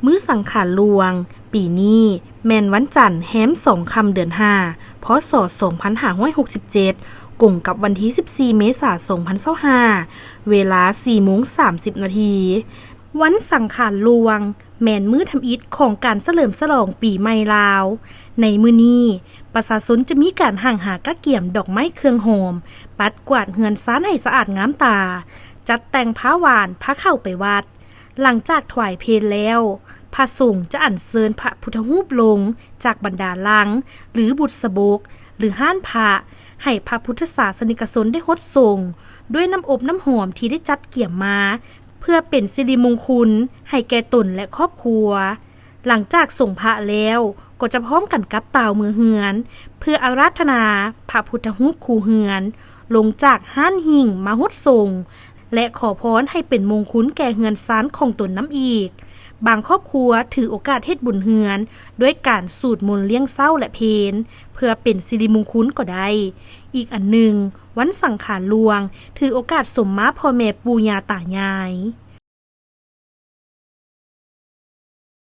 ມື້ສັງຂານຫຼວງ ປີນີ້ແມ່ນວັນຈັນ ແຮມສອງຄ່ຳ ເດືອນຫ້າ ພ.ສ. ສອງພັນຫ້າຮ້ອຍຫົກສິບເຈັດ ກົງກັບວັນທີສິບສີ່ ເມສາ ສອງພັນຊາວຫ້າ ເວລາສີ່ໂມງສາມສິບນາທີ. ວັນສັງຂານຫຼວງ ແມ່ນມື້ທຳອິດຂອງການສະເຫຼີມສະຫຼອງປີໃໝ່ລາວ. ໃນມື້ນີ້ ປະຊາຊົນຈະມີການຮັ່ງຫາກະກຽມດອກໄມ້ເຄື່ອງຫອມ, ປັດກວາດເຮືອນຊານໃຫ້ສະອາດງາມຕາ, ຈັດແຕ່ງຜ້າຫວານ, ພາເຂົ້າໄປວັດ. ຫຼັງຈາກຖວາຍເພນແລ້ວ, ພະສົງຈະອັນເຊີນພະພຸດທະຮູບລົງຈາກບັນດາລັງ ຫຼື ບຸດສະບົກ ຫຼື ຮ້ານພະ ໃຫ້ພະພຸດທະສາສະນິກະຊົນໄດ້ຫົດສົງດ້ວຍນ້ຳອົບນ້ຳຫອມທີ່ໄດ້ຈັດກຽມມາ ເພື່ອເປັນສິລິມຸງຄຸນໃຫ້ແກ່ຕົນ ແລະ ຄອບຄົວ. ຫຼັງຈາກສົງພະແລ້ວ ກໍຈະພ້ອມກັນກັບຕ່າວເມືອເຮືອນ ເພື່ອອາລາທະນາພະພຸດທະຮູບຄູ່ເຮືອນ ລົງຈາກຮ້ານຫິ້ງມາຫົດສົງ ແລະ ຂໍພອນໃຫ້ເປັນມົງຄຸນແກ່ເຮືອນຊານຂອງຕົນນຳອີກ. ບາງຄອບຄົວຖືໂອກາດເຮັດບຸນເຮືອນດ້ວຍການສູດມົນລ້ຽງເຊົ້າ ແລະ ເພນ ເພື່ອເປັນສິລິມຸງຄຸນກໍໄດ້. ອີກອັນໜຶ່ງ, ວັນສັງຂານຫຼວງ ຖືໂອກາດສົມມາພໍ່ແມ່ປູ່ຍ່າຕາຍາຍ.